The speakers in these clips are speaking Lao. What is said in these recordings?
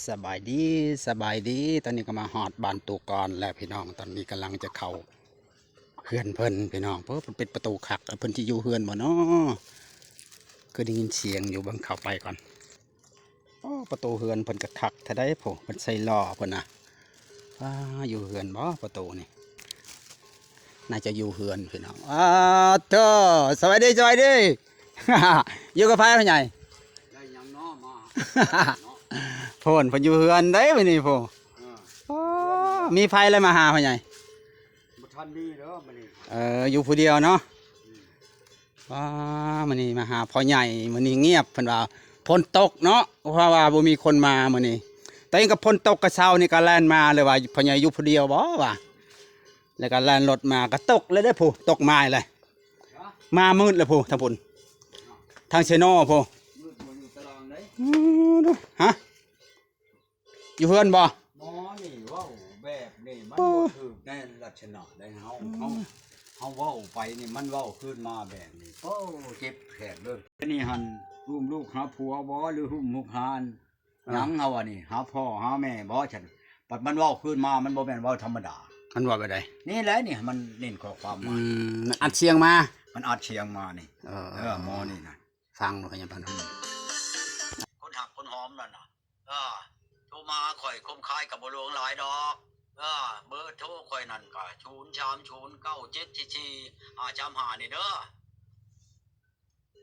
ສະບາຍດີ ສະບາຍດີ ຕອນນີ້ກໍມາຮອດບ້ານຕູ້ກອນແລ້ວພີ່ນ້ອງ. ຕອນນີ້ກຳລັງຈະເຂົ້າເຮືອນເພິ່ນພີ່ນ້ອງ. ໂອ້ ເພິ່ນປິດປະຕູຄັກ ເພິ່ນຊິຢູ່ເຮືອນບໍ່ນໍ? ຄືໄດ້ຍິນສຽງຢູ່ ເບິ່ງເຂົ້າໄປກ່ອນ. ໂອ້ ປະຕູເຮືອນເພິ່ນກໍຄັກແທ້ໃດ໋ ໂອ້ ເພິ່ນໃສ່ລໍ້ເພິ່ນນະ. ອ້າ ຢູ່ເຮືອນບໍ່ປະຕູນີ້? ໜ້າຈະຢູ່ເຮືອນພີ່ນ້ອງ. ອ້າໂທ້ ສະບາຍດີ ສະບາຍດີ. ຢູ່ກັບໃຜພໍ່ໃຫຍ່? ໄດ້ຫຍັງເນາະມາ? ໂພນ ເພິ່ນຢູ່ເຮືອນເດ້ມື້ນີ້ໂພ. ເອີ ໂອ້ ມີໃຜແລ້ວມາຫາພໍ່ໃຫຍ່? ບໍ່ທັນມີເດີມື້ນີ້. ເອີ ຢູ່ຜູ້ດຽວເນາະ. ອືມ. ວ້າ ມື້ນີ້ມາຫາພໍ່ໃຫຍ່ ມື້ນີ້ງຽບ ເພິ່ນວ່າຝົນຕົກເນາະ ເພາະວ່າບໍ່ມີຄົນມາມື້ນີ້. ແຕ່ເອງກໍຝົນຕົກ ກະເຊົ້ານີ້ກໍແລ່ນມາເລີຍວ່າ ພໍ່ໃຫຍ່ຢູ່ຜູ້ດຽວບໍ່ວ່າ ແລ້ວກໍແລ່ນລົດມາ ກໍຕົກເລີຍເດ້ຜູ້ ຕົກມາແລ້ວ ມາມືດແລ້ວຜູ້ ທາງພຸ້ນ ທາງເຊໂນຜູ້. ມືດບໍ່ຢູ່ຕາລາງໃດ. ອືມ ຮະ? ຢູ່ເຮືອນບໍ່? ໝໍນີ້ເວົ້າແບບນີ້ມັນ ໂອ້ ບໍ່ຖືກໃນລັກສະນະໃດ. ເຮົາ ເຮົາ ເຮົາເວົ້າໄປນີ້ ມັນເວົ້າຄືນມາແບບນີ້ ໂອ້ ເຈັບແຂນເລີຍ. ນີ້ຫັ້ນ ອຸ້ມລູກຫາຜົວບໍ່ ຫຼື ຫຸ້ມລູກຫາ ອ່າ ຫຍັງ ເຮົາວ່ານີ້ ຫາພໍ່ຫາແມ່ບໍ່? ຊັ້ນ ບັດມັນເວົ້າຄືນມາ ມັນບໍ່ແມ່ນເວົ້າທຳມະດາ. ມັນເວົ້າແບບໃດ? ນີ້ແຫຼະ ນີ້ ມັນເນັ້ນຂໍ້ຄວາມມາ. ອືມ ມັນອັດສຽງມາ. ມັນອັດສຽງມານີ້. ເອີ ເອີ ໝໍນີ້ນະ ຟັງດູ ພະຍາບານ. ອືມ ຄົນຮັກຄົນຫອມນັ້ນນະ ເອີ ໂທມາຫາຂ້ອຍ ຄົມຂາຍກໍບໍ່ຫຼວງຫຼາຍດອກ. ເອີ ເບີໂທຂ້ອຍນັ້ນກໍ ສູນສາມສູນເກົ້າເຈັດສີ່ສີ່ຫ້າສາມຫ້າ ນີ້ເດີ.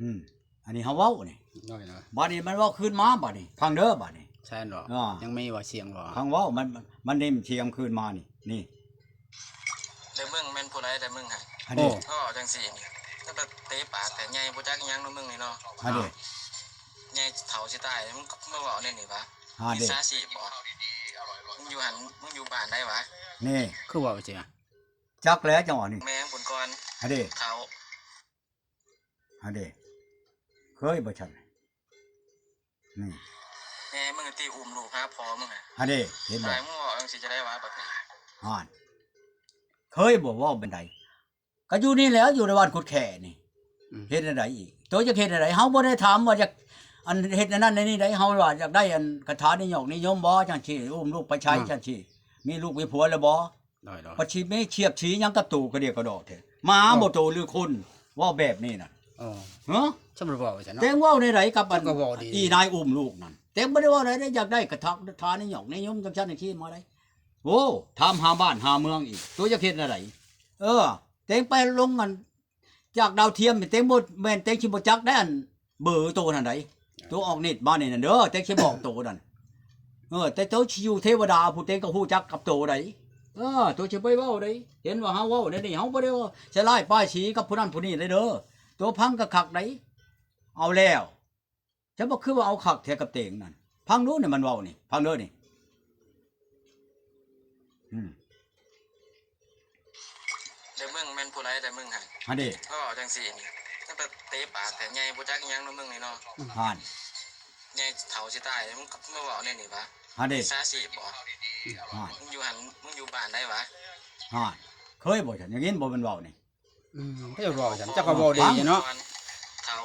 ອືມ ອັນນີ້ເຮົາເວົ້ານີ້. ໂດຍໆ. ບາດນີ້ມັນເວົ້າຄືນມາ ບາດນີ້ ຟັງເດີ ບາດນີ້. ແຊນບໍ່? ອ່າ ຍັງມີວ່າສຽງບໍ່? ຟັງເວົ້າ ມັນ ມັນ ມັນເນັ້ນສຽງຄືນມານີ້ ນີ້. ແຕ່ມຶງແມ່ນຜູ້ໃດແຕ່ມຶງຫັ້ນ? ອັນນີ້ ໂອ້ ເວົ້າຈັ່ງຊີ້ນີ້ ຕັ້ງແຕ່ເຕະປາກແຕ່ໃຫຍ່ ບໍ່ຈັກອີ່ຫຍັງເນາະມຶງນີ້ເນາະ. ອັນນີ້ ໃຫຍ່ເຖົ້າຊິຕາຍ ມຶງມາເວົ້າແນວນີ້ຫວາ? ຫາເດ້ ມິດສາຊີບບໍ່? ມຶງຢູ່ຫັ້ນ ມຶງຢູ່ບ້ານໃດຫວາ? ນີ້ ຄືເວົ້າຈັ່ງຊີ້? ຈັກແລ້ວ ຈັງຫວະນີ້ ແມ່ງພຸ້ນກ່ອນ ຫາເດ້ ເຖົ້າ. ຫັ້ນເດ້ ເຄີຍບໍ່ຊັ້ນ? ນີ້ ແມ່ມຶງຕິອຸ້ມລູກຫາພໍ່ມຶງຫັ້ນ ຫັ້ນເດ້ ເຫັນບໍ່? ຕາຍ ມຶງເວົ້າຈັ່ງຊີ້ຈະໄດ້ຫວາບັດນີ້? ຫັ້ນ ເຄີຍບໍ່ເວົ້າປານໃດ? ກໍຢູ່ນີ້ແຫຼ້ວ ຢູ່ໃນບ້ານກຸດແຂ້ນີ້. ອືມ ເຮັດແນວໃດອີກ? ໂຕຈະເຮັດແນວໃດ? ເຮົາບໍ່ໄດ້ຖາມວ່າຢາກ ອັນ ເຮັດແນວນັ້ນແນວນີ້ໃດ. ເຮົາວ່າຢາກໄດ້ ອັນ ຄາຖານິຍົມນິຍົມບໍ່? ຈັ່ງຊີ້ ອຸ້ມລູກໄປໃຊ້ ອ່າ ຈັ່ງຊີ້ ມີລູກມີຜົວແລ້ວບໍ່? ໂດຍໆ. ປະຊິມີສຽກສີຫຍັງກັບໂຕກະດຽກກະດໍ້ແທ້ ໝາ ເອີ ບໍ່ໂຕຫຼືຄົນ ເວົ້າແບບນີ້ນະ. ເອີ ຮະ? ຈະມາເວົ້າຊັ້ນເນາະ ແຕ່ງເວົ້າແນວໃດກັບອັນ ເຈົ້າກໍເວົ້າດີ ອີນາຍອຸ້ມລູກນັ້ນ ແຕ່ງບໍ່ໄດ້ເວົ້າໃດ ຢາກໄດ້ຄາຖານິຍົມນິຍົມຈັ່ງຊັ້ນຈັ່ງຊີ້ມາໄດ. ໂອ້ ຖາມຫາບ້ານຫາເມືອງອີກ ໂຕຢາກເຮັດແນວໃດ? ເອີ ແຕ່ງໄປລົງອັນ ຈາກດາວທຽມນີ້ ເຕັງບໍ່ແມ່ນ ເຕັງຊິບໍ່ຈັກໄດ໋ ອັນເບີໂຕນັ້ນໃດ໋ ໂຕອອກນິດມານີ້ນັ້ນເດີ ເຕັງຊິບອກໂຕນັ້ນ. ເອີ ແຕ່ໂຕຊິຢູ່ເທວະດາພຸ້ນ ເຕັງກໍຮູ້ຈັກກັບໂຕໃດ໋. ເອີ ໂຕຊິໄປເວົ້າໃດ໋ ເຫັນວ່າເຮົາເວົ້າແນວນີ້ ເຮົາບໍ່ໄດ້ວ່າໃສ່ຮ້າຍປ້າຍສີກັບຜູ້ນັ້ນຜູ້ນີ້ເດ້ເດີ ໂຕຟັງກະຄັກໃດ໋. ເອົາແລ້ວ ຈະບໍ່ຄືວ່າເອົາຄັກແທ້ກັບເຕັງນັ້ນ ຟັງດູນີ້ ມັນເວົ້ານີ້ ຟັງເດີນີ້. ອືມ ແຕ່ມຶງແມ່ນຜູ້ໃດແຕ່ມຶງຫັ້ນ ຫັ້ນເດ້ ເວົ້າຈັ່ງຊີ້ນີ້ ຕັ້ງແຕ່ເຕະປາກແຕ່ໃຫຍ່ ບໍ່ຈັກອີ່ຫຍັງເນາະມຶງນີ້ເນາະ. ຫັ້ນ ໃຫຍ່ເຖົ້າຊິຕາຍ ມຶງມາເວົ້າແນວນີ້ຫວາ? ຫັ້ນເດ້ ມິດສາຊີບບໍ່? ຫັ້ນ ມຶງຢູ່ຫັ້ນ ມຶງຢູ່ບ້ານໃດຫວາ? ຫັ້ນ ເຄີຍບໍ່ຊັ້ນ ໄດ້ຍິນບໍ່ມັນເວົ້ານີ້? ອືມ ເຈົ້າເວົ້າຈັ່ງ ເຈົ້າກໍເວົ້າດີເນາະ ເຖົ້າ.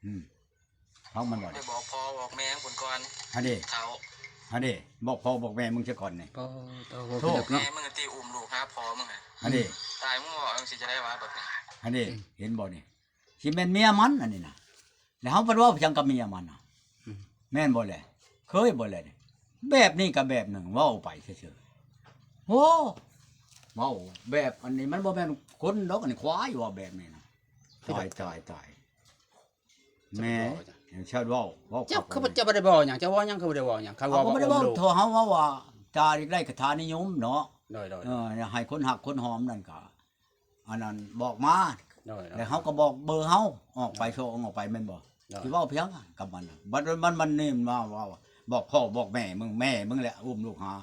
ອືມ ຟັງມັນເວົ້າ ໄປບອກພໍ່ບອກແມ່ມຶງພຸ້ນກ່ອນ ຫັ້ນເດ້ ເຖົ້າ ຫັ້ນເດ້ ບອກພໍ່ບອກແມ່ມຶງຊະກ່ອນນີ້. ໂອ້ ໂອ້ ໂອ້ ໂທ້ ເປັນເລິກເນາະ ແມ່ມຶງຕິອຸ້ມລູກຫາພໍ່ມຶງຫັ້ນ ຫັ້ນເດ້ ຕາຍ ມຶງເວົ້າຈັ່ງຊີ້ຈະໄດ້ຫວາບັດນີ້ ຫັ້ນເດ້. ອືມ ເຫັນບໍ່ນີ້ ຊິແມ່ນເມຍມັນອັນນີ້ນະ ແລ້ວເຮົາໄປເວົ້າຫຍັງກັບເມຍມັນນະ? ອືມ ແມ່ນບໍ່ແຫຼະ? ເຄີຍບໍ່ແຫຼະ? ແບບນີ້ກໍແບບໜຶ່ງ ເວົ້າໄປຊື່ໆ. ໂອ້ ເວົ້າແບບອັນນີ້ມັນບໍ່ແມ່ນຄົນດອກ ອັນນີ້ຄວາຍ ເວົ້າແບບນີ້ນະ. ຕາຍ ຕາຍ ຕາຍ ແມ່ ເຈົ້າເວົ້າ ເຈົ້າຄືບໍ່ໄດ້ເວົ້າຫຍັງ ເຈົ້າເວົ້າຫຍັງຄືບໍ່ໄດ້ເວົ້າຫຍັງ ຄັນເວົ້າ ເຮົາບໍ່ໄດ້ເວົ້າ ເຮົາເວົ້າວ່າຈາລິກໄດ້ຄາຖານິຍົມເນາະ. ໂດຍໆ ເອີ ຢາກໃຫ້ຄົນຮັກຄົນຫອມນັ້ນກໍ ອັນນັ້ນບອກມາ ໂດຍໆ ແລ້ວເຮົາກໍບອກເບີເຮົາອອກໄປ ໂທອອກໄປແມ່ນບໍ່? ໂດຍ ຊິເວົ້າພຽງກັບມັນ ບັດມັນ ມັນນີ້ມາເວົ້າ ບອກພໍ່ບອກແມ່ມຶງ ແມ່ມຶງແຫຼະອຸ້ມລູກຫາ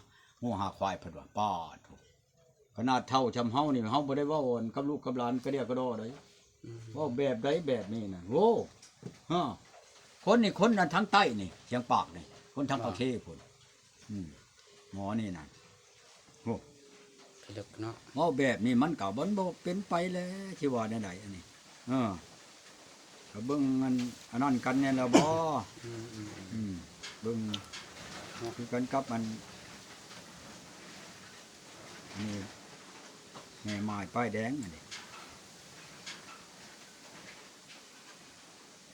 ງົວຫາຄວາຍ ເພິ່ນວ່າ ປາດໂທ້ ຂະໜາດເຖົ້າຊ່ຳເຮົານີ້ ເຮົາບໍ່ໄດ້ເວົ້າກັບລູກກັບຫຼານກະເດຍກະດໍ້ໃດ ອືມ ເວົ້າແບບໃດແບບນີ້ນະ ໂອ້ ຮະ ຄົນນີ້ ຄົນນັ້ນທາງໃຕ້ນີ້ ຊຽງປາກນີ້ ຄົນທາງປາກເຄພຸ້ນ ອືມ ໝໍນີ້ນະ ໂອ້ ເລິກເນາະ ເວົ້າແບບນີ້ມັນກໍ ມັນບໍ່ເປັນໄປແລ້ວ ຊິວ່າແນວໃດອັນນີ້ ເອີ ກໍເບິ່ງອັນ ອັນນັ້ນກັນແນ່ແລ້ວບໍ່? ອືມ ອືມ ອືມ ອືມ ເບິ່ງຄືກັນກັບອັນ ອັນນີ້ ແມ່ໝ້າຍປ້າຍແດງອັນນີ້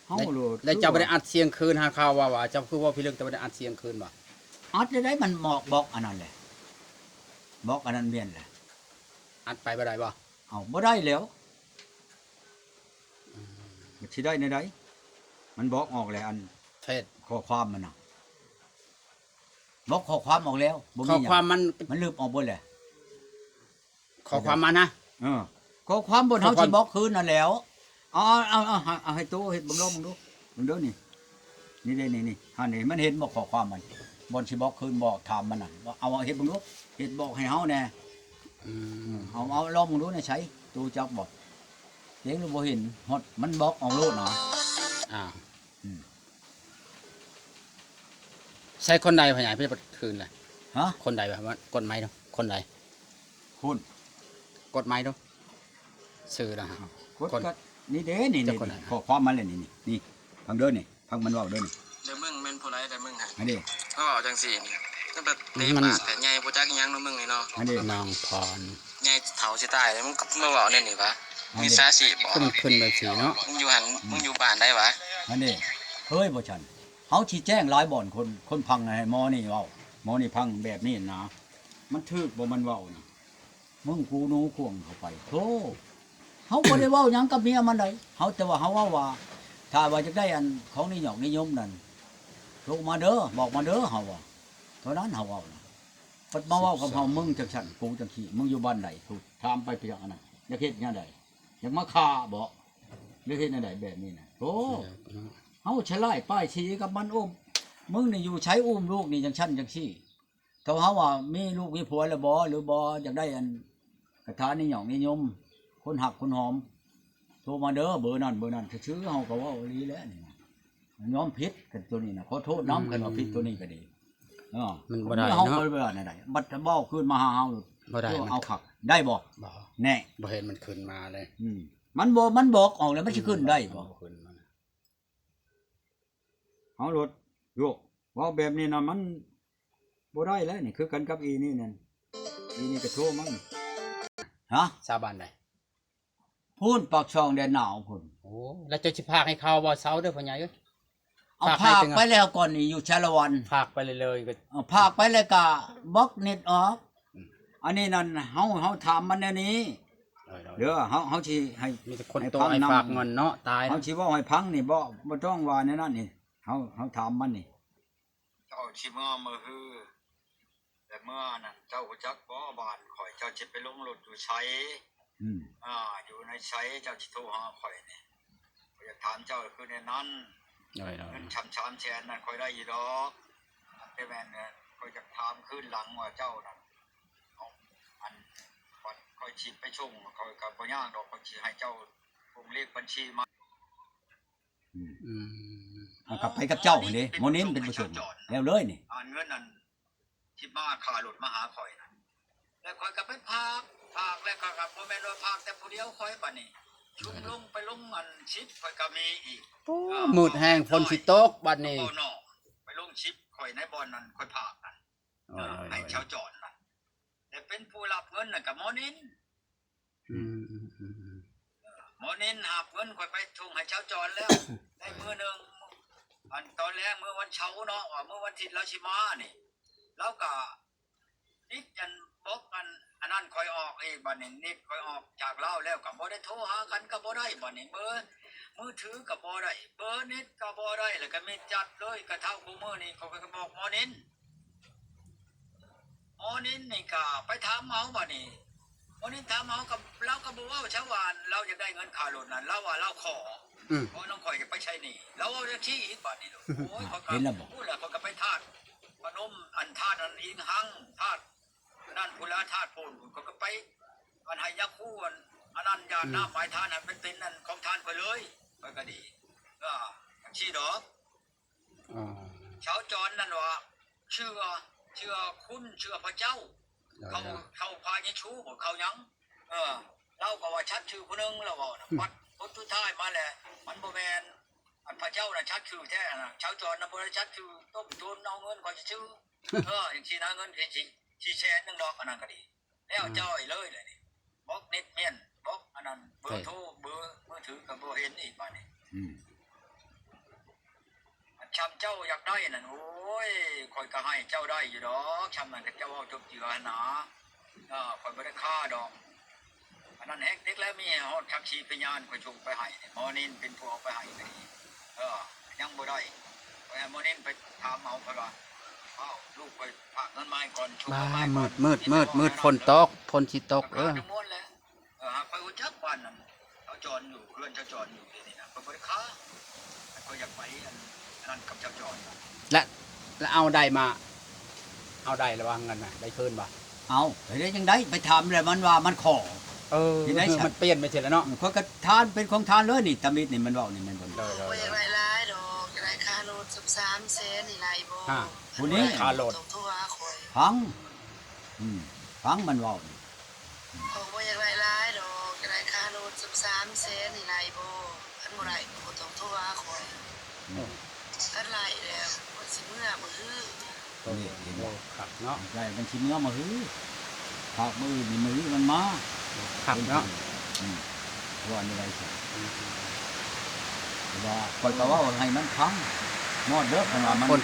ເຮົາໂລດ ແລ້ວເຈົ້າບໍ່ໄດ້ອັດສຽງຄືນຫາເຂົາວ່າ ວ່າເຈົ້າຄືເວົ້າພິລຶກ ເຈົ້າບໍ່ໄດ້ອັດສຽງຄືນບໍ່? ອັດໄດ້ ມັນບອກ ບອກອັນນັ້ນແຫຼະ ບອກອັນນັ້ນແມ່ນແຫຼະ ອັດໄປບໍ່ໄດ້ບໍ່? ເອົາ ບໍ່ໄດ້ແລ້ວ ມັນຊິໄດ້ແນວໃດ? ມັນບອກອອກແຫຼະ ອັນເຟສ ຂໍ້ຄວາມມັນນະ ບອກຂໍ້ຄວາມອອກແລ້ວ ບໍ່ມີຫຍັງ ຂໍ້ຄວາມມັນ ມັນລຶບອອກເບິດແຫຼະ ຂໍ້ຄວາມມັນນະ ເອີ ຂໍ້ຄວາມບົນເຮົາຊິບອກຄືນນັ້ນແຫຼ້ວ ເອົາ ເອົາ ເອົາ ເອົາ ເອົາໃຫ້ໂຕເຮັດເບິ່ງ ລອງເບິ່ງດູ ເບິ່ງເດີນີ້ ນີ້ເດ້ ນີ້ ນີ້ ຫັ້ນເດ້ ມັນເຫັນບໍ່ຂໍ້ຄວາມມັນ ບ່ອນຊິບອກຄືນ ບອກຖາມມັນນະ ເອົາ ເຮັດເບິ່ງດູ ເຮັດບອກໃຫ້ເຮົາແດ່ ອືມ ເອົາ ເອົາລອງເບິ່ງດູ ໃນໃສ ໂຕຈັກບໍ່? ເຫັນຫຼືບໍ່ເຫັນ ຮອດມັນບອກອອກໂລດນະ ອ້າວ ອືມ ໃຊ້ຄົນໃດພະຍາຍເພິ່ນປະຄືນລະ? ຮະ? ຄົນໃດວະ? ກົດໄມດູ ຄົນໃດ? ພຸ້ນ ກົດໄມດູ ຊື່ລະ ກົດ ຄົນ ກໍນີ້ເດ້ ນີ້ ນີ້ ຂໍ້ຄວາມມັນແຫຼະ ນີ້ ນີ້ ນີ້ ຟັງເດີນີ້ ຟັງມັນເວົ້າເດີນີ້ ແຕ່ມຶງແມ່ນຜູ້ໃດ ແຕ່ມຶງຫັ້ນ ອັນນີ້ ເວົ້າຈັ່ງຊີ້ນີ້ ມັນ ມັນ ປາກແຕ່ໃຫຍ່ ບໍ່ຈັກອີ່ຫຍັງເນາະ ມຶງນີ້ເນາະ ອັນນີ້ ນາງພອນ ໃຫຍ່ເຖົ້າຊິຕາຍແລ້ວ ມຶງມາເວົ້າແນວນີ້ຫວາ? ມີສາຊີບບໍ່? ກໍມັນຂຶ້ນແບບຊີ້ເນາະ ມຶງຢູ່ຫັ້ນ ອືມ ມຶງຢູ່ບ້ານໃດຫວາ? ອັນນີ້ ເຄີຍບໍ່ຊັ້ນ? ເຮົາຊິແຈ້ງຫຼາຍບ່ອນ ຄົນ ຄົນຟັງໃຫ້ໝໍນີ້ເວົ້າ ໝໍນີ້ຟັງແບບນີ້ນະ ມັນຖືກບໍ່ມັນເວົ້ານະ? ມຶງກູໜູຂວ້າງເຂົ້າໄປ ໂທ້ ເຮົາບໍ່ໄດ້ເວົ້າຫຍັງກັບເມຍມັນໃດ ເຮົາແຕ່ວ່າເຮົາເວົ້າວ່າ ຖ້າວ່າຢາກໄດ້ອັນຂອງນິຍອກນິຍົມນັ້ນ ໂທມາເດີ ບອກມາເດີ ເຮົາວ່າ ເທົ່ານັ້ນເຮົາເວົ້ານະ ບັດມາເວົ້າກັບເຮົາ ເຈົ້າ ມຶງຈັ່ງຊັ້ນ ກູຈັ່ງຊີ້ ມຶງຢູ່ບ້ານໃດ ຖາມໄປພຽງອັນນັ້ນ ຢາກເຮັດແນວໃດ? ຢາກມາຂ້າບໍ? ຫຼືເຮັດແນວໃດແບບນີ້ນະ? ໂອ້ ເຈົ້າເນາະ ເຮົາສະຫຼາຍປ້າຍສີກັບມັນ ໂອ້ ມຶງນີ້ຢູ່ໃສ ອຸ້ມລູກນີ້ຈັ່ງຊັ້ນຈັ່ງຊີ້ ຖ້າເຮົາວ່າມີລູກມີຜົວແລ້ວບໍ ຫຼືບໍ່ ຢາກໄດ້ອັນກະຖານິຍອກນິຍົມ ຄົນຮັກຄົນຫອມ ໂທມາເດີ ເບີນັ້ນເບີນັ້ນ ຊື່ໆ ເຮົາກໍເວົ້າອີ່ຫຼີແຫຼະນີ້ນະ ຍອມຜິດກັນໂຕນີ້ນະ ຂໍໂທດນຳ ອືມ ຄັນວ່າຜິດໂຕນີ້ກໍດີ ເອີ ມັນບໍ່ໄດ້ເນາະ ເຮົາບໍ່ໄດ້ວ່າແນວໃດ ບັດເວົ້າຄືນມາຫາເຮົາ ບໍ່ໄດ້ ເອົາຄັກ ໄດ້ບໍ່? ບໍ່ ແນ່ ບໍ່ເຫັນມັນຂຶ້ນມາເລີຍ ອືມ ມັນບໍ່ ມັນບອກອອກແລ້ວ ມັນຊິຂຶ້ນໄດ້ບໍ່? ມັນບໍ່ຂຶ້ນມາ ເຮົາໂລດ ໂຍກ ເວົ້າແບບນີ້ນະ ມັນບໍ່ໄດ້ແລ້ວນີ້ ຄືກັນກັບອີນີ້ນັ້ນ ອີນີ້ກະໂທມາ ຮະ? ຊາວບ້ານໃດ? ພຸ້ນ ປາກຊ່ອງແດນໜາວພຸ້ນ ໂອ້ ແລ້ວເຈົ້າຊິພາກໃຫ້ເຂົາບໍ່? ເຊົາເດີພໍ່ໃຫຍ່ເອີຍ ເອົາ ພາກໄປແລ້ວກ່ອນນີ້ ຢູ່ສາລະວັນ ພາກໄປເລີຍໆ ກໍ ເອົາ ພາກໄປແລ້ວກະບລັອກເນັດອອກ ອືມ ອັນນີ້ນັ້ນ ເຮົາ ເຮົາຖາມມັນແນວນີ້ ໂດຍໆ ເດີ ເຮົາ ເຮົາຊິໃຫ້ ມີແຕ່ຄົນໂຕໃຫ້ຝາກເງິນເນາະ ຕາຍ ເຮົາຊິເວົ້າໃຫ້ຟັງນີ້ ບໍ່ ບໍ່ຕ້ອງວ່າແນວນັ້ນນີ້ ເຮົາ ເຮົາຖາມມັນນີ້ ເຈົ້າຊິເມືອມື້ຮື ແລະເມືອນັ້ນ ເຈົ້າຮູ້ຈັກບໍ່ ບ້ານຂ້ອຍ ເຈົ້າຊິໄປລົງລົດຢູ່ໃສ? ອືມ ອາ ຢູ່ໃນໃສ ເຈົ້າຊິໂທຫາຂ້ອຍນີ້ ຂ້ອຍຢາກຖາມເຈົ້າຄືແນວນັ້ນ ໂດຍໆ ເງິນຊຳສາມແສນນັ້ນ ຂ້ອຍໄດ້ຢູ່ດອກ ແຕ່ແມ່ນ ຂ້ອຍຢາກຖາມຄືນຫຼັງວ່າເຈົ້ານັ້ນ ເອົາ ອັນ ຂ້ອຍຊິໄປສົ່ງ ຂ້ອຍກໍບໍ່ຍາກດອກ ຂ້ອຍຊິໃຫ້ເຈົ້າສົ່ງເລກບັນຊີມາ. ອືມ ອືມ ເອົາ ກໍໄປກັບເຈົ້າຫັ້ນເດ້ ໝໍນິນເປັນຜູ້ສົ່ງ ແລ້ວເລີຍນີ້ ອັນເງິນອັນທີ່ມາຄ່າລົດມາຫາຂ້ອຍນັ້ນ ແລ້ວຂ້ອຍກໍໄປຝາກ ຝາກແລ້ວກໍ ກໍບໍ່ແມ່ນວ່າຝາກແຕ່ຜູ້ດຽວຂ້ອຍ ບັດນີ້ຊຸມລົງໄປລົງອັນຊິບຂ້ອຍກໍມີອີກ ໂອ້ ເອີ ມືດແຮງ ຝົນຊິຕົກບັດນີ້ ເວົ້ານອກ ໄປລົງຊິບຂ້ອຍໃນບ່ອນນັ້ນ ຂ້ອຍຝາກນັ້ນ ໂດຍໆ ໃຫ້ຊາວຈອນນັ້ນ ແລະເປັນຜູ້ຮັບເງິນນັ້ນກໍໝໍນິນ ອືມ ໝໍນິນຮັບເງິນຂ້ອຍໄປສົ່ງໃຫ້ຊາວຈອນແລ້ວ ໄດ້ມື້ໜຶ່ງ ອັນຕອນແລງມື້ວັນເສົາເນາະ ວ່າມື້ວັນທິດລາວຊິມານີ້ ລາວກະຕິດອັນບລັອກອັນ ອັນນັ້ນຂ້ອຍອອກອີກ ບັດນີ້ເນັດຂ້ອຍອອກຈາກລາວແລ້ວ ກະບໍ່ໄດ້ໂທຫາກັນກະບໍ່ໄດ້ ບັດນີ້ເບີມືຖືກະບໍ່ໄດ້ ເບີເນັດກະບໍ່ໄດ້ ແລ້ວກະມິດຈັດເລີຍ ກະເທົ່າຄູ່ມື້ນີ້ຂ້ອຍກໍບອກໝໍນິນ ໝໍນິນນີ້ກະໄປຖາມເອົາ ບັດນີ້ໝໍນິນຖາມເອົາ ກັບລາວກໍບໍ່ເວົ້າຊາວບ້ານ ລາວຢາກໄດ້ເງິນຄ່າລົດນັ້ນ ລາວວ່າລາວຂໍ ອືມ ເພາະນ້ອງຂ້ອຍຈະໄປໃຊ້ໜີ້ ລາວເວົ້າຈັ່ງຊີ້ອີກ ບັດນີ້ ໂອ້ຍ ເຫັນແລ້ວບໍ່? ຂ້ອຍກໍຮູ້ແລ້ວ ຂ້ອຍກໍໄປທາດພະນົມ ອັນທາດອັນອີງຮັງ ທາດອັນນັ້ນພຸ້ນລະ ທາດໂພນພຸ້ນ ຂ້ອຍກໍໄປອັນໃຫ້ຍາຄູອັນ ອັນນັ້ນຢາດນ້ຳໃຫ້ທານ ໃຫ້ມັນເປັນອັນຂອງທານຂ້ອຍເລີຍ ຂ້ອຍກໍດີ ເອີ ຈັ່ງຊີ້ດອກ. ອໍ ຊາວຈອນນັ້ນວ່າເຊື່ອ ເຊື່ອຄຸນ ເຊື່ອພະເຈົ້າ ເອີ ເຂົາ ເຂົາພະເຢຊູບໍ່ ເຂົາຫຍັງ ເອີ ລາວກໍວ່າສັດຊື່ຜູ້ໜຶ່ງ ລາວເວົ້ານະ ບັດຜົນສຸດທ້າຍມາແລ້ວ ມັນບໍ່ແມ່ນ ອັນພະເຈົ້ານະຈັກຊື່ແທ້ນະ ຊາວຈອນນະບໍ່ໄດ້ຈັກຊື່ ຕົ້ມຕຸນເອົາເງິນຂ້ອຍຊື່ໆ ເອີ ຈັ່ງຊີ້ນະ ເງິນສີ່ແສນໜຶ່ງດອກ ອັນນັ້ນກໍດີ ແລ້ວ ອືມ ຈ່ອຍເລີຍແຫຼະນີ້ ບລັອກເນັດແມ່ນ ບລັອກອັນນັ້ນ ເບີໂທ ເບີມືຖືກໍບໍ່ເຫັນອີກບາດນີ້ ອືມ. ອັນຊ່ຳເຈົ້າຢາກໄດ້ນັ້ນ ໂອ້ຍ ຂ້ອຍກໍໃຫ້ເຈົ້າໄດ້ຢູ່ດອກ ຊ່ຳນັ້ນ ຄັນເຈົ້າເວົ້າຈົບເຈືອຫັ້ນນາ ເອີ ຂ້ອຍບໍ່ໄດ້ຄ້າດອກ ອັນນັ້ນແຮງເຕັກແລ້ວ ມີຮອດສັກຂີພະຍານ ຂ້ອຍສົ່ງໄປໃຫ້ ໝໍນິນເປັນຜູ້ເອົາໄປໃຫ້ກໍດີ ເອີ ຍັງບໍ່ໄດ້ ຂ້ອຍໃຫ້ໝໍນິນໄປຖາມເອົາ ເພິ່ນວ່າ ອ້າວ ລູກຂ້ອຍຝາກເງິນມາໃຫ້ກ່ອນ ສົ່ງມາໃຫ້ກ່ອນ ມືດ ມືດ ມືດ ຝົນຕົກ ຝົນຊິຕົກ ເອີ ຈຳນວນແຫຼະ ເອີ ຫາກຂ້ອຍຮູ້ຈັກບ້ານນັ້ນ ຊາວຈອນຢູ່ ເຮືອນຊາວຈອນຢູ່ທີ່ນີ້ນະ ຂ້ອຍບໍ່ໄດ້ຄ້າ ຂ້ອຍຢາກໄປອັນ ອັນນັ້ນກັບຊາວຈອນ ແລະ ແລະ ເອົາໄດ້ມາ ເອົາໄດ້ລະວ່າເງິນນະ ໄດ້ຄືນບໍ່? ເອົາ ໄດ້ຈັ່ງໃດ ໄປຖາມແລ້ວມັນວ່າມັນຂໍ ເອີ ເຮັດໄດ້ຊະ ມັນປ່ຽນໄປເສຍແລ້ວເນາະ ຂ້ອຍກໍທານເປັນຂອງທານເລີຍນີ້ ຕາມິດນີ້ມັນເວົ້ານີ້ແມ່ນບໍ່ນີ້? ໂດຍ ໂດຍ ໂດຍ ບໍ່ຢາກໄດ້ຫຼາຍດອກ ຢາກໄດ້ຄ່າລົດສາມແສນນີ້ໄດ້ບໍ່? ຮະ ຜູ້ນີ້ ຄ່າລົດ ຕ້ອງໂທຫາຂ້ອຍ ຟັງ ອືມ ຟັງມັນເວົ້ານີ້ ຂ້ອຍບໍ່ຢາກໄດ້ຫຼາຍດອກ ຢາກໄດ້ຄ່າລົດສາມແສນນີ້ໄດ້ບໍ່? ຄັນບໍ່ໄດ້ກໍບໍ່ຕ້ອງໂທຫາຂ້ອຍ ອືມ ຄັນໄດ້ແລ້ວຂ້ອຍຊິເມືອມື້ຮື ນີ້ເຫັນບໍ່? ໂອ້ ຄັກເນາະ ໄດ້ມັນຊິເມືອມື້ຮື ພາກມື້ອື່ນນີ້ມື້ຮືມັນມາ ຄັກເນາະ ອືມ ວ່າແນວໃດຊະ ອືມ ວ່າຂ້ອຍກໍເວົ້າໃຫ້ມັນຟັງ ມອດເດີ ຄັນວ່າມັນ ຄົນ